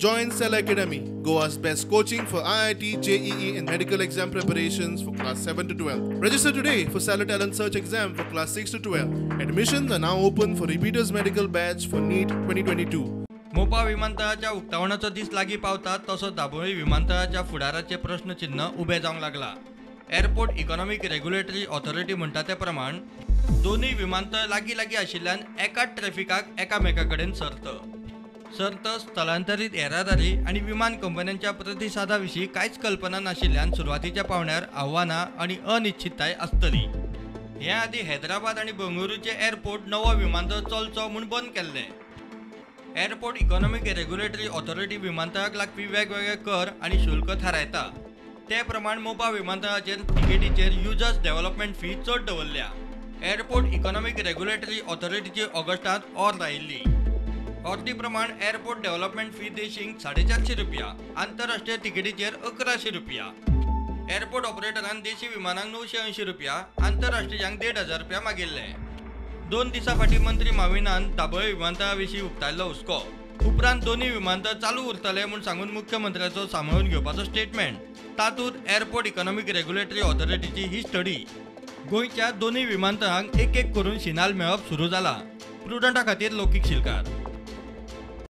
Join Cell Academy, Goa's best coaching for IIT, JEE and medical exam preparations for class 7 to 12. Register today for Stellar Talent Search exam for class 6 to 12. Admissions are now open for repeaters medical batch for NEET 2022. Mopa विमानतळाच्या उक्तावणाचो दीस लागीं पावता तसो दाबोळी विमानतळाच्या फुडाराचें प्रश्नचिन्ह उबें जावंक लागलां. एअरपोर्ट इकॉनॉमिक रेग्युलेटरी ऑथॉरिटी म्हणटा ते प्रमाण दोनूय विमानतळ लागीं लागीं आशिल्ल्यान एकाच ट्रॅफिकाक एकामेका कडेन सर्त सर्त स्थलांतरीत येरादारी आनी विमान कंपन्यांच्या प्रतिसादा विशीं कांयच कल्पना नाशिल्ल्यान सुरवातीच्या पावंड्यार आव्हानां आनी अनिश्चितताय आसतली. हे आदीं हैदराबाद आनी बंगळुरूचे एअरपोर्ट नवो विमानतळ चलचो म्हूण बंद केल्ले. एअरपोर्ट इकॉनॉमिक रेग्युलेटरी ऑथॉरिटी विमानतळाक लागपी वेगवेगळे कर आनी शुल्क थारायता. ते प्रमाण मोपा विमानतळाचेर तिकेटीचेर युजर्स डेव्हलपमेंट फी चड दवरल्या. एअरपोर्ट इकॉनॉमिक रेग्युलेटरी ऑथॉरिटीची ऑगस्टांत ऑर्द आयिल्ली. ऑर्दी प्रमाण एअरपोर्ट डेव्हलपमेंट फी देशींक 450 रुपया, आंतरराष्ट्रीय तिकेटीचेर 1100 रुपया. एअरपोर्ट ऑपरेटरान देशी विमानांक 980 रुपया, आंतरराष्ट्रीयांक 1500 रुपया मागिल्ले. 2 दिसां फाटीं मंत्री माविनान दाबोळी विमानतळा विशीं उक्तायल्लो हुस्को. उपरांत दोनूय विमानतळ चालू उरतले म्हूण सांगून मुख्यमंत्र्याचो सांबाळून घेवपाचो स्टेटमेंट. तातूंत एअरपोर्ट इकॉनॉमिक रेग्युलेटरी ऑथॉरिटीची ही स्टडी. गोंयच्या दोनूय विमानतळांक एक एक करून शिनाल मेळप सुरू जाला. प्रुडंटा खातीर लोकीक शिलकार.